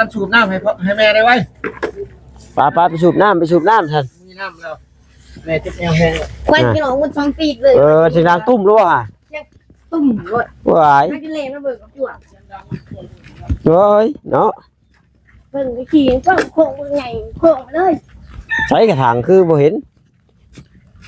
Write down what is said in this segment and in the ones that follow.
ກັນສູບນ້ຳໃຫ້ພໍ່ ໃຫ້ແມ່ໄດ້ໄວ. ໄປໆ ໄປສູບນ້ຳ ໄປສູບນ້ຳຊັ້ນ. ມີນ້ຳແລ້ວ ແມ່ເຈັບແອວແຮງ. ຄວັນ ອ່ະ ພີ່ນ້ອງ ໝົດສອງປີກເລີຍ. ເອີ ສຽງດັງຕຸ້ມຫຼືບໍ່ຫະ? ຕຸ້ມໂລດ. ວ້າຍ ມາກິນເລມາເບິ່ງກັບພວກ. ໂອ້ຍເນາະ ເບິ່ງຂີ້ເບິ່ງໂຄ້ງເບິ່ງໃຫຍ່ໂຄ້ງເລີຍ. ໃສກະຖາງຄືບໍ່ເຫັນ?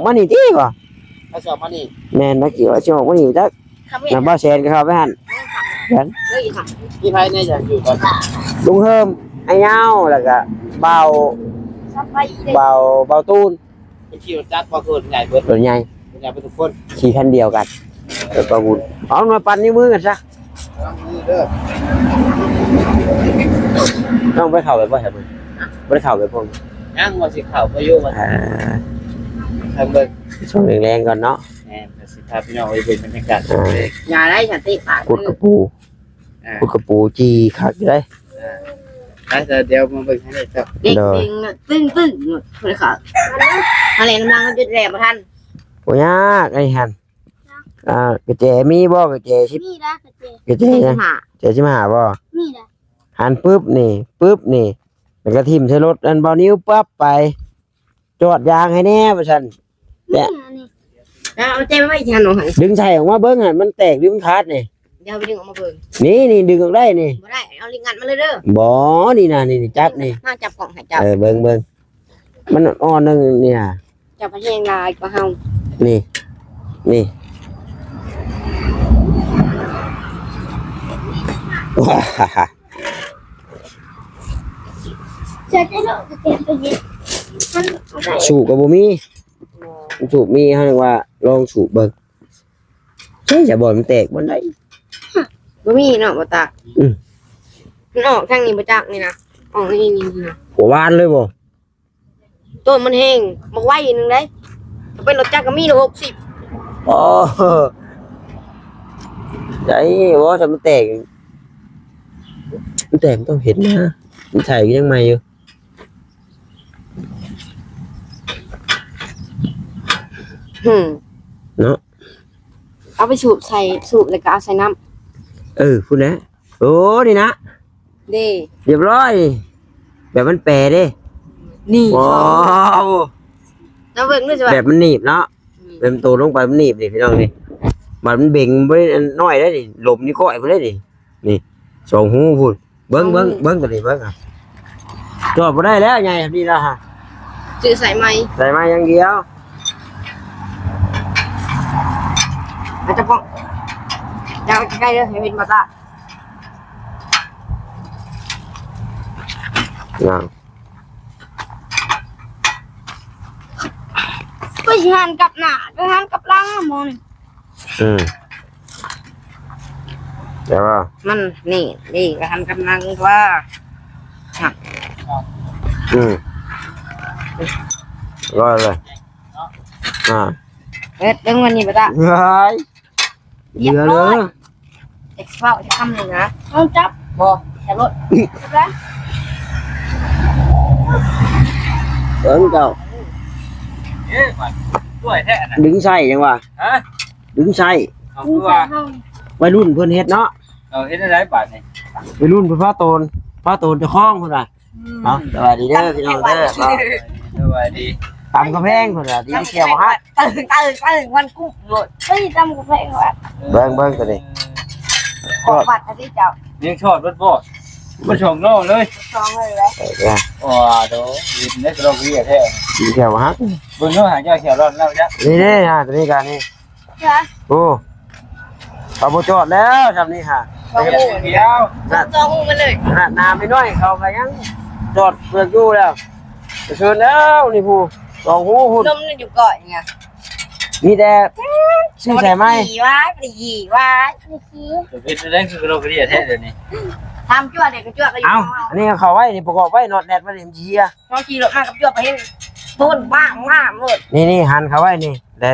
ກມານີ້ຕິບໍ່? ເຂົາຊິອອກມານີ້. ແມ່ນ ລາວຊິວ່າຊິອອກມານີ້ຈັກ. ນຳບ່າວແສນກໍເຂົ້າໄປຫັ້ນ. ແມ່ນ. ມີໃຜແດ່ຢູ່ກັນ? ລຸງເຮີມ, ອ້າຍຍາວ ແລ້ວກໍບ່າວ ສະບາຍດີເດ້ ບ່າວ ບ່າວຕູນ. ເພິ່ນຂີ່ລົດຈັກບໍ່? ຄືລົດໃຫຍ່ເບິດ. ລົດໃຫຍ່ ລົດໃຫຍ່ເບິດທຸກຄົນ. ຂີ່ຄັນດຽວກັນ ລົດປະບຸນ. ເອົາ ມາປັ່ນນິ້ວມືກັນຊະ. ລະວັງມືເດີ. ນ້ອງບໍ່ໄດ້ເຂົ້າໄປບໍ່? ບໍ່ໄດ້ເຂົ້າໄປບໍ່? ຍັງ ວ່າຊິເຂົ້າໄປຢູ່. ອ່າ ທາງເບິ່ງ ຊ່ວງແລງໆກ່ອນເນາະ. ແມ່ນ. ຊິພາພີ່ນ້ອງໄປເບິ່ງບັນຍາກາດ. ອ່າ ຢ່າໄດ້ສັນຕິພາບ ຂຸດກະປູ. ອ່າ ຂຸດກະປູຈີ່ຄັກຢູ່ເດ້. ອ່າ ໄປ ດຽວມາເບິ່ງທາງນີ້ຕໍ່. ເດັກ ໂດຍ ຕຶງຕຶງຕຶງ ເພິ່ນເຂົ້າມາແລ່ນນຳຫຼັງຈົນແລ່ນບໍ່ທັນ. ບໍ່ຍາກ ອັນນີ້ຫັ້ນ. ອ່າ ກະແຈມີບໍ່? ກະແຈສິບ ມີລະ ກະແຈ ກະແຈ ກະແຈສິບຫ້າ ກະແຈສິບຫ້າບໍ່? ມີລະ. ຫັ້ນ ປຶບນີ້ ປຶບນີ້ ແລ້ວກໍຖິ້ມໃສ່ລົດອັນບ່າວນິວ ປັບໄປ. ຈອດຢາງໃຫ້ແດ່ວ່າຊັ້ນ. ແລະ ເອົາແຈໄວ້ທີ່ຫັ້ນເນາະ. ດຶງໃສ່ອອກມາເບິ່ງຫັ້ນ ມັນແຕກຫຼືມັນຂາດນີ້. ດຽວໄປດຶງອອກມາເບິ່ງ. ນີ້ ນີ້ ດຶງອອກໄດ້ນີ້. ບໍ່ໄດ້ ເອົາລິງງັດມາເລີຍເດີ. ບໍ່ ນີ້ນະ ນີ້ ນີ້ ຈັບນີ້. ມາຈັບກ້ອງໃຫ້ເຈົ້າ. ເອີ ເບິ່ງ ເບິ່ງ ມັນອ່ອນໜຶ່ງນີ້ນະ. ເຈົ້າພະແຍງຫຼາຍກວ່າເຮົາ. ນີ້ ນີ້ ວ້າ ສູບກໍບໍ່ມີ. ສູບມີ ເຮົາຍັງວ່າລອງສູບເບິ່ງ. ໃຊ່ ຈະບ່ອນມັນແຕກບ່ອນໃດ? ບໍ່ມີເນາະ ບໍ່ຕາກ. ອືມ ມັນອອກທາງນີ້ບໍ່ຈັກນີ້ນະ. ອອກນີ້ ນີ້ນະ. ບໍ່ຫວານເລີຍບໍ່? ຕົ້ນມັນແຮງ ບັກໄວໜຶ່ງເດ້. ຖ້າເປັນລົດຈັກກໍມີແຕ່ຫົກສິບ. ອໍ ໂອ້ ໂອ້ ໄດ້ບໍ່ ຖ້າມັນແຕກ ມັນແຕກມັນຕ້ອງເຮັດນະ ມັນໃຊ້ກໍຍັງໃໝ່ຢູ່ ຫືມ ເນາະ ເອົາໄປສູບໃສ່ ສູບແລ້ວກໍເອົາໃສ່ນ້ຳ ເອີ ພຸ້ນແຫຼະ ໂອ້ ນີ້ນະ ເດ້ ຮຽບຮ້ອຍ ແບບມັນແປເດ້ ນີ້ ວ້າວ ເຈົ້າເບິ່ງດູຊິວ່າ ແບບມັນໜີບເນາະ ອືມ ແບບໂຕລົງໄປມັນໜີບນີ້ພີ່ນ້ອງນີ້ ບາດມັນເບັງບໍ່ໄດ້ນ້ອຍເດ້ນີ້ ລົມນີ້ກ້ອຍພຸ້ນເດ້ນີ້ ນີ້ສອງຮູພຸ້ນ ເບິ່ງ ສອງຮູ ເບິ່ງ ເບິ່ງຕົວນີ້ເບິ່ງ ຈອດບໍ່ໄດ້ແລ້ວໃຫຍ່ແບບນີ້ແລ້ວຫະ ຊື້ໃສ່ໃໝ່ ໃສ່ໃໝ່ຢ່າງດຽວ ອາດຈະປ້ອງ ຢ່າໄປໃກ້ເດີ ໃຫ້ເຫັນບໍ່ຕາ ນະ ກໍຊິຫັນກັບໜ້າ ກໍຫັນກັບຫຼັງໝໍນີ້ ອືມ ແຕ່ວ່າມັນນີ້ ນີ້ກໍຫັນກັບຫຼັງວ່າ ອືມ ຮ້ອຍເລີຍ ອ່າ ເຮັດເບິ່ງວັນນີ້ບໍ່ຕາ ເຫືອເລີຍ ຮຽບຮ້ອຍ ຈັກຊິເວົ້າຈັກຄຳນີ້ນະ ເອົາຈັບ ບໍ່ ຈັບໂລດ ຈັບແລ້ວ ເບິ່ງເຈົ້າ ເອີ ບັດ ຊ່ວຍແທ້ນະ ດຶງໃສ່ຫຍັງວະ ຮະ ດຶງໃສ່ ເອົາຄືວ່າ ໄວລຸ້ນເພິ່ນເຮັດເນາະ ເອົາເຮັດແນວໃດບາດນີ້ ໄວລຸ້ນເພິ່ນພາໂຕນ ພາໂຕນເຈົ້າຂອງເພິ່ນວ່າ ອືມ ເນາະ ສະບາຍດີເດີພີ່ນ້ອງເດີ ສະບາຍດີ ຕຳກຳແພງເພິ່ນວ່າ ດີແກ້ວບໍ່ຮັກ ເອີ ເອີ ເອີ ມັນກຸ້ມໂລດ ເຮີ້ຍ ຕຳກຳແພງວ່າ ເບິ່ງ ເບິ່ງຕົວນີ້ ຂອງວັດອັນນີ້ເຈົ້າ ຍັງຊອດເບິດບໍ່ ມັນສອງລໍ້ເລີຍ ສອງເລີຍແຫຼະ ເອີ ໂອ້ໂດ ດີແທ້ ດີແກ້ວບໍ່ຮັກ ເບິ່ງເນາະ ຫາເຈົ້າແກ້ວຮ້ອນແລ້ວຈ້ະ ນີ້ໆ ອ່າ ຕົວນີ້ກໍນີ້ ໂອ້ ເຂົາບໍ່ຈອດແລ້ວຊ່ຳນີ້ຫາ ສອງຮູດ ສອງຮູມັນເລີຍ ຂະໜາດໜາມນ້ອຍໆ ເຂົາກໍຍັງຈອດເປືອກຢູ່ແລ້ວ ໄປເຊີນແລ້ວນີ້ຜູ້ ສອງຮູພຸ້ນ ນົມຢູ່ກ້ອຍນີ້ ມີແຕ່ຊື້ໃສ່ໃໝ່ ບໍ່ໄດ້ຂີ່ຫວາຍ ບໍ່ໄດ້ຂີ່ຫວາຍ ບໍ່ໄດ້ຂີ່ ເຮັດແນວໃດຄືໂລກະເດຍແທ້ດຽວນີ້ ຖາມຈົວເດ້ ກໍຈົວກໍຢູ່ ເອົ້າ ອັນນີ້ເອົາເຂົ້າໄວ້ນີ້ ປະກອບໄວ້ ນັອດແນັດໄວ້ນີ້ ມັນຊິເຮຍ ເຮົາຂີ່ລົດມາກັບຈົວໄປເຫັນໂພນບ້າງງາມໂລດ ນີ້ໆ ຫັນເຂົ້າໄວ້ນີ້ ແລະ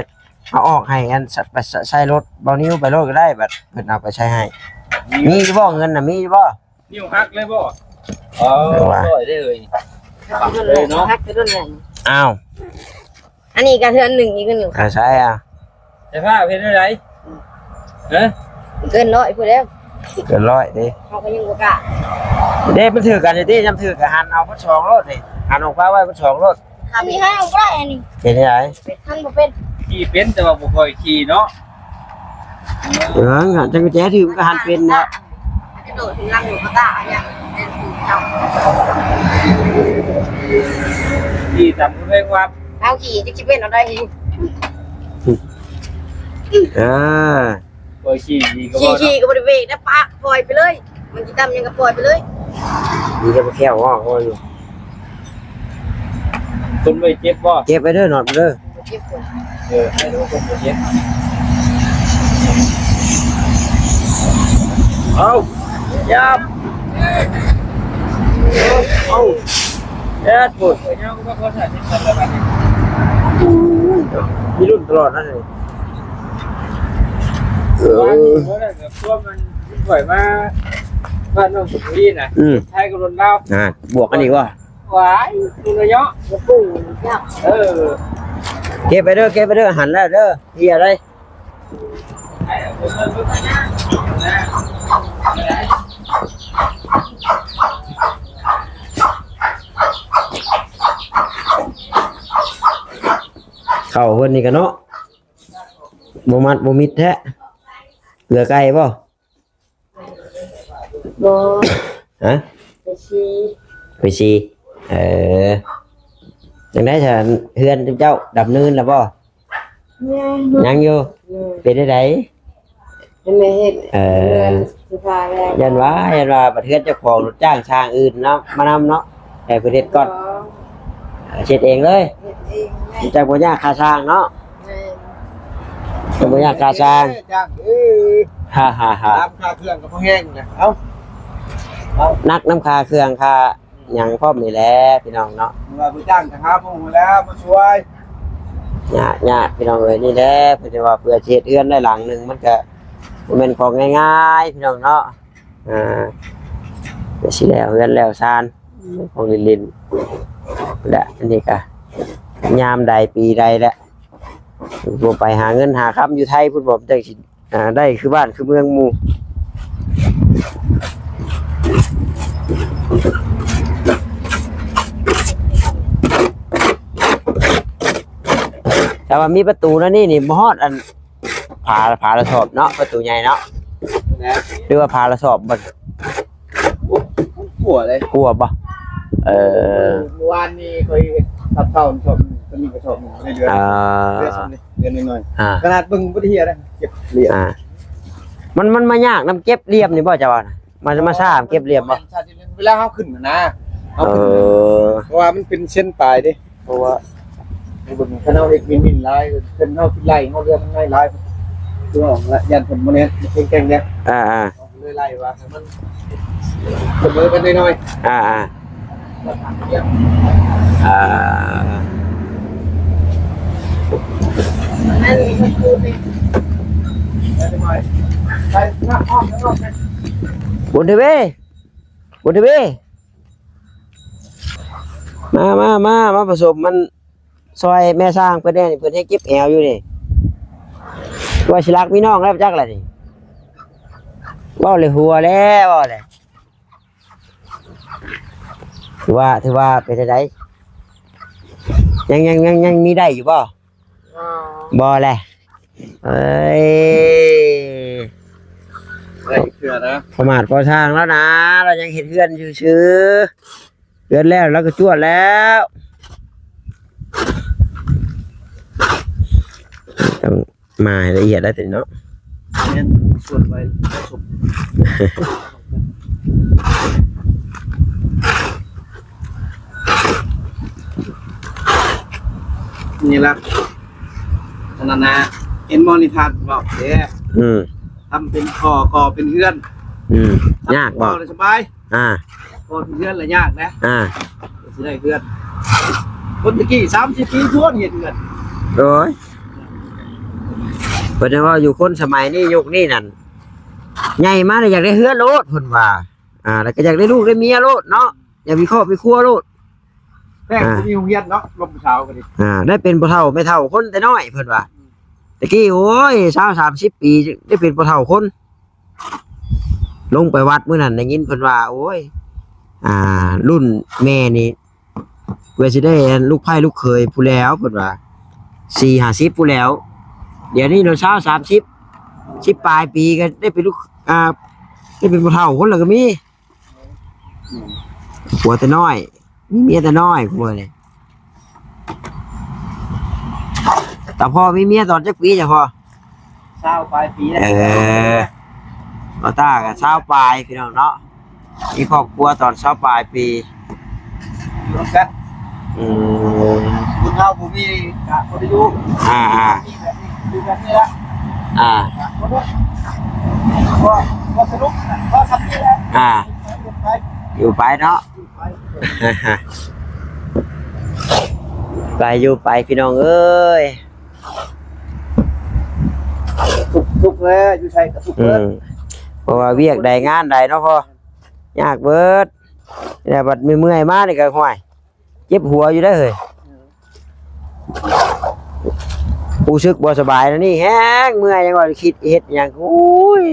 ເອົາອອກໃຫ້ອັນ ສະ ໄປ ສະ ໃສ່ລົດເບົານິວໄປໂລດກໍໄດ້ ບັດເພິ່ນເອົາໄປໃສ່ໃຫ້ ມີຢູ່ບໍ່ເງິນນະ ມີຢູ່ບໍ່? ນິ້ວຫັກເລີຍບໍ່? ອໍ ຮ້ອຍເດ້ເຮີ້ຍ ເລີຍເນາະ ຫັກໄປໂດນແລ້ວ ອ້າວ ອັນນີ້ກໍເທື່ອໜຶ່ງອີກ ນິ້ວ ອ່າ ໃສ່ອ່ະ ສະພາບເຮັດແນວໃດ? ຮະ ເກີນຮ້ອຍພຸ້ນແລ້ວ ເກີນຮ້ອຍເດ້ ເຮົາກໍຍັງບໍ່ກ້າ ເດ້ ມັນຖືກກັນຢູ່ຕິ ຍາມຖືກກໍຫັນເອົາໝົດສອງໂລດເດ້ ຫັນອອກຟ້າໄວ້ໝົດສອງໂລດ ອັນນີ້ໃຫ້ອອກບໍ່ໄດ້ ອັນນີ້ເຮັດຈັ່ງໃດ? ມັນບໍ່ເປັນ ຂີ່ເປັນແຕ່ວ່າບໍ່ຄ່ອຍຂີ່ເນາະ ເອີ ຄັນຈັກກຸນແຈຖືມັນກໍຫັນເປັນນະ ກະໂດດຂຶ້ນຫຼັງລູກກະຕາອັນເນີ້ຍ ເປັນຜູ້ເຈົ້າ ຂີ່ຕາມກຳແພງວັດ ເຮົາຂີ່ຈັກຊິເປັນແນວໃດ ເອີ ຂ້ອຍຂີ່ດີກວ່າ ຂີ່ ເນາະ ຂີ່ກໍບໍ່ໄດ້ເບຣກນະ ປະ ປ່ອຍໄປເລີຍ ມັນຊິຕຳຫຍັງກໍປ່ອຍໄປເລີຍ ມີແຕ່ບໍ່ແຂ້ວ ເວົ້າຢູ່ ຄົນບໍ່ເຈັບບໍ່? ເກັບໄວ້ເດີ ນອດເດີ ບໍ່ເຈັບ ເອີ ໃຫ້ຮູ້ຄົນບໍ່ເຈັບ ເອົາ ຫຍັບ ເອົາ ແອດໂພດ ມີລຸ້ນຕະຫຼອດນະ ເອີ ເມື່ອນັ້ນກໍພວກມັນ ຂ້ອຍມາບ້ານນ້ອງສຸນທະວີນະ ອືມ ໄທກັບລົດລາວ ອ່າ ບວກກັນອີກວ່າ ຫວາຍ ຄຸນລະເຍາະ ເອີ ເກັບໄວ້ເດີ ເກັບໄວ້ເດີ ຫັນແລ້ວເດີ ເຮຍເລີຍ ເຂົ້າເພິ່ນນີ້ກະເນາະ ບໍ່ມັດບໍ່ມິດແທ້ ເຫຼືອໄກ່ບໍ່? ບໍ່ ຮະ? ໄປຊີ ໄປຊີ ເອີ ຈັ່ງໃດຊັ້ນ ເຮືອນເຈົ້າດຳເນີນແລ້ວບໍ່? ຍັງ ຍັງຢູ່ ເອີ ເປັນຈັ່ງໃດ? ຍັງບໍ່ເຮັດ ເອີ ເຮືອນ ສຸດທ້າຍແລ້ວ ຢ້ານວ່າ ຢ້ານວ່າບັດເຮືອນເຈົ້າຂອງຈ້າງຊ່າງອື່ນເນາະ ມານຳເນາະ ໃຫ້ເພິ່ນເຮັດກ່ອນ ເຮັດເອງເລີຍ ເຮັດເອງແຫຼະ ຈັ່ງບໍ່ຍາກຄ່າຊ່າງເນາະ ແມ່ນ ຈັ່ງບໍ່ຍາກຄ່າຊ່າງ ຈ້າງ ເອີ ຮ່າໆໆ ຕາມຄ່າເຄື່ອງກໍບໍ່ແຮງນະ ເອົ້າ ເອົ້າ ໜັກນຳຄ່າເຄື່ອງຄ່າຫຍັງພ້ອມນີ້ແຫຼະພີ່ນ້ອງເນາະ ວ່າບໍ່ຈ້າງກໍຫາໝູ່ແລ້ວມາຊ່ວຍ ຍາກໆ ພີ່ນ້ອງເອີຍ ນີ້ແຫຼະ ເພິ່ນວ່າເພື່ອຊິເຮັດເຮືອນໄດ້ຫຼັງໜຶ່ງ ມັນກະ ບໍ່ແມ່ນຂອງງ່າຍໆ ພີ່ນ້ອງເນາະ. ອ່າ ກໍຊິແລ້ວເຮືອນແລ້ວຊານ ຂອງຫຼິ້ນໆ ແລະ ອັນນີ້ກໍຍາມໃດປີໃດແຫຼະ ບໍ່ໄປຫາເງິນຫາຄຳຢູ່ໄທພຸ້ນບໍ່ ຈັ່ງຊິ ອ່າ ໄດ້ຄືບ້ານຄືເມືອງໝູ່. ແຕ່ວ່າມີປະຕູແນວນີ້ນີ້ ບໍ່ຮອດອັນ ຝາ ຝາລະສອບເນາະ ປະຕູໃຫຍ່ເນາະ ແມ່ນ ຫຼືວ່າຝາລະສອບບໍ່? ໂອ້ ກວາເລີຍ ກວາບໍ່? ເອີ ມື້ວານນີ້ຂ້ອຍເຮັດທັບເຊົາສອບ ຕົວນີ້ກໍສອບໜຶ່ງ ເດືອນ ອ່າ ເດືອນໜ້ອຍໆ ອ່າ ຂະໜາດເບິ່ງບໍ່ໄດ້ເຮັດນະ ເກັບຫຼຽມ ອ່າ ມັນ ມັນມາຍາກນຳເກັບຫຼຽມນີ້ບໍ່ ເຈົ້າວ່ານະ? ມາ ມາຊ້າເກັບຫຼຽມບໍ່? ເວລາເຮົາຂຶ້ນນະ ເຮົາຂຶ້ນ ເອີ ເພາະວ່າມັນເປັນເສັ້ນປາຍເດ້ ເພາະວ່າເບິ່ງຄັນເຮົາເຮັດມິນໆຫຼາຍ ເພິ່ນເຮົາກິນໄລ່ເຮົາເລືອດມັນໄລ່ຫຼາຍ ຄືອອກລະ ຢ້ານເພິ່ນບໍ່ແນ່ນ ແຂງແກ່ງແດ່ ອ່າໆ ເລີຍໄລ່ວ່າໃຫ້ມັນສະເໝີກັນໜ້ອຍໆ ອ່າໆ ອ່າ ບຸນທະວີ ບຸນທະວີ ມາ ມາ ມາ ມາປະສົມມັນ ຊ່ອຍແມ່ຊ່າງເພິ່ນແດ່ນີ້ ເພິ່ນເຮັດເຈັບແອວຢູ່ນີ້ ວ່າຊິລັກມີນ້ອງແລ້ວຈັກລະນີ້ ເວົ້າເລີຍຫົວແລ້ວ ເວົ້າແລ້ວ ຖືວ່າ ຖືວ່າເປັນຈັ່ງໃດ ຍັງ ຍັງ ຍັງ ຍັງມີໄດ້ຢູ່ບໍ່? ບໍ່ແຫຼະ ເອີຍ ໄດ້ເທື່ອນະ ປະໝາດພໍຊ່າງແລ້ວນະ ລາວຍັງເຮັດເຮືອນຊື່ໆ ເຮືອນແລ້ວລາວກໍຈວດແລ້ວ ຕ້ອງມາໃຫ້ລະອຽດໄດ້ຕິເນາະ ແມ່ນ ຊວນໄວ້ສົບ ນີ້ລະ ອັນນັ້ນນະ ເຫັນບໍ່ນິທານເວົ້າເດ້ ອືມ ທຳເປັນກໍ ກໍ່ເປັນເຮືອນ ອືມ ຍາກບໍ່? ສະບາຍ ອ່າ ພໍເຮືອນລະຍາກນະ ອ່າ ຊິໄດ້ເຮືອນ ຄົນຕະກີ້ສາມສິບປີຊວນເຮັດເຮືອນ ໂອ້ຍ ເພິ່ນວ່າຢູ່ຄົນສະໄໝນີ້ ຍຸກນີ້ນັ້ນ ໃຫຍ່ມາແລ້ວຢາກໄດ້ເຮືອນໂລດ ເພິ່ນວ່າ ອ່າ ແລ້ວກໍຢາກໄດ້ລູກໄດ້ເມຍໂລດເນາະ ຢາກມີຄອບມີຄົວໂລດ ແພງ ອ່າ ບໍ່ມີໂຮງຮຽນເນາະ ລົມຜູ້ສາວກໍດີ ອ່າ ໄດ້ເປັນພໍ່ເຖົ້າແມ່ເຖົ້າຄົນແຕ່ນ້ອຍ ເພິ່ນວ່າ ອືມ ຕະກີ້ ໂອ້ຍ ຊາວສາມສິບປີ ໄດ້ເປັນພໍ່ເຖົ້າຄົນ ລົງໄປວັດມື້ນັ້ນໄດ້ຍິນເພິ່ນວ່າ ໂອ້ຍ ອ່າ ລຸ້ນແມ່ນີ້ ເພື່ອຊິໄດ້ອັນລູກໃພ້ລູກເຂີຍພຸ້ນແລ້ວ ເພິ່ນວ່າ ສີ່ຫ້າສິບພຸ້ນແລ້ວ ດຽວນີ້ໂລຊາວສາມສິບ ສິບປາຍປີກໍໄດ້ເປັນລູກ ອ່າ ໄດ້ເປັນຜູ້ເຖົ້າຄົນລະກໍມີ ອືມ ຜົວແຕ່ນ້ອຍ ມີເມຍແຕ່ນ້ອຍ ຜູ້ນີ້ ຕາພໍ່ມີເມຍຕອນຈັກປີຈ້ະພໍ່? ຊາວປາຍປີແລ້ວ ເອີ ບ່າວຕ້າກໍຊາວປາຍ ພີ່ນ້ອງເນາະ ມີຄອບຄົວຕອນຊາວປາຍປີ ຢູ່ນຳກັນ ອືມ ບຸນເຮົາບໍ່ມີກໍບໍ່ໄດ້ຢູ່ ອ່າໆ ມີແບບນີ້ ຢູ່ແບບນີ້ລະ ອ່າ ກໍບໍ່ ບໍ່ສະໜຸກ ກໍສ່ຳນີ້ແຫຼະ ອ່າ ຢູ່ໄປ ຢູ່ໄປເນາະ ໄປຢູ່ໄປ ພີ່ນ້ອງເອີຍ ທຸກ ທຸກແລ້ວ ຢູ່ໃສກໍທຸກເບີດ ອືມ ເພາະວ່າວຽກໃດງານໃດເນາະພໍ່ ຍາກເບີດ ແລ້ວບັດເມື່ອຍໆມານີ້ກໍ ຫ້ວຍ ເຈັບຫົວຢູ່ເດ້ເຮີ້ຍ ຮູ້ສຶກບໍ່ສະບາຍແນວນີ້ແຮງເມື່ອຍ ຍັງວ່າຄິດເຮັດຫຍັງ ໂອ້ຍ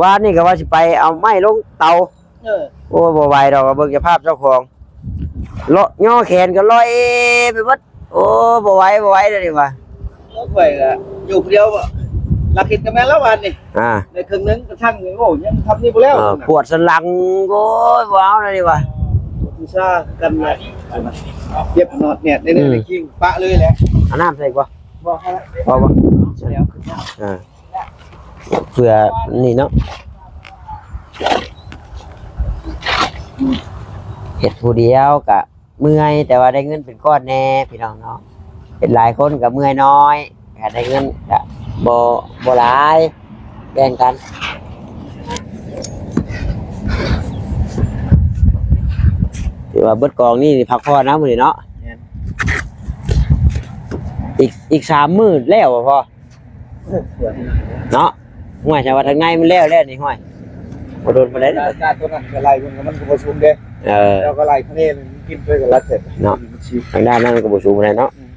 ວານນີ້ກໍວ່າຊິໄປເອົາໄມ້ລົງເຕົາ ເອີ ໂອ້ ບໍ່ໄຫວດອກ ເບິ່ງສະພາບເຈົ້າຂອງ ເລາະຍໍແຂນກໍລອຍໄປເບິດ ໂອ້ ບໍ່ໄຫວ ບໍ່ໄຫວແລ້ວນີ້ວ່າ ຂ້ອຍກໍຢູ່ຜູ້ດຽວ ລັກເຮັດກໍແມ່ນແລ້ວວານນີ້ ອ່າ ໄດ້ເຄິ່ງໜຶ່ງກໍທັງ ໂອ້ ຍັງທຳນີ້ບໍ່ແລ້ວ ເອີ ປວດສັນຫຼັງ ໂອ້ຍ ບໍ່ເອົາແລ້ວນີ້ວ່າ ປວດວິຊາກັນແຫຼະ ເຈັບນອດແນດ ອືມ ໄດ້ຄິງປະເລີຍແຫຼະ ເອົານ້ຳໃສ່ອີກບໍ່? ບໍ່ ພໍບໍ່? ແລ້ວ ອ່າ ເພື່ອນີ້ເນາະ ເຮັດຜູ້ດຽວກະເມື່ອຍ ແຕ່ວ່າໄດ້ເງິນເປັນກ້ອນແດ່ພີ່ນ້ອງເນາະ ເຮັດຫຼາຍຄົນກະເມື່ອຍນ້ອຍ ກະໄດ້ເງິນກະບໍ່ ບໍ່ຫຼາຍ ແບ່ງກັນ ຖືວ່າເບິດກອງນີ້ພັກຜ່ອນນະມື້ນີ້ເນາະ ແມ່ນ ອີກ ອີກສາມມື້ແລ້ວບໍ່ພໍ? ເນາະ ຫ້ວຍ ຖ້າວ່າທາງໃນມັນແລ້ວແລ້ວນີ້ ຫ້ວຍ ບໍ່ດົນປານໃດເດ້ ອາກາດຕົວນັ້ນກໍໄລ່ເບິ່ງ ມັນກໍບໍ່ສູງເດ້. ເອີ ເຈົ້າກໍໄລ່ຄະເນມັນກິນໄປກໍລັດເສດເນາະ ມັນຊິ ທາງດ້ານນັ້ນກໍບໍ່ສູງປານໃດເນາະ. ອືມ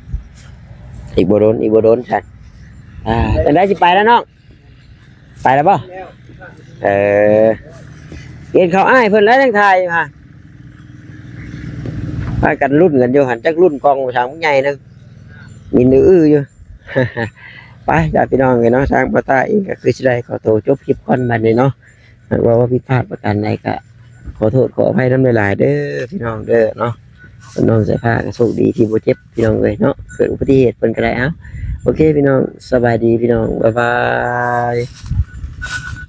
ອີກບໍ່ດົນ ອີກບໍ່ດົນຊັ້ນ. ອ່າ ຈັ່ງໃດຊິໄປແລ້ວນ້ອງ? ໄປແລ້ວບໍ່? ແລ້ວ ເອີ ເຫັນເຂົາອ້າຍເພິ່ນແລ້ວຍັງຖ່າຍຢູ່ຫັ້ນ ພາກັນລຸ້ນກັນຢູ່ຫັ້ນ ຈັກລຸ້ນກ້ອງຊ່າງບັກໃຫຍ່ໜຶ່ງ ມິນອື້ອໆຢູ່. ໄປ ຍາດພີ່ນ້ອງເອີຍເນາະ ທາງບ່າວຕ້າເອງກໍຄືຊິໄດ້ຂໍໂຕຈົບຄລິບກ່ອນບັດນີ້ເນາະ. ຫາກວ່າ ວ່າຜິດພາດປະການໃດກໍຂໍໂທດຂໍອະໄພນຳຫຼາຍໆເດີພີ່ນ້ອງເດີເນາະ. ນ້ອງສາຍຟ້າກໍໂຊກດີທີ່ບໍ່ເຈັບພີ່ນ້ອງເອີຍເນາະ ເກີດອຸບັດຕິເຫດເພິ່ນກໍໄດ້. ເອົ້າ ໂອເຄພີ່ນ້ອງ ສະບາຍດີພີ່ນ້ອງ ບາຍບາຍ.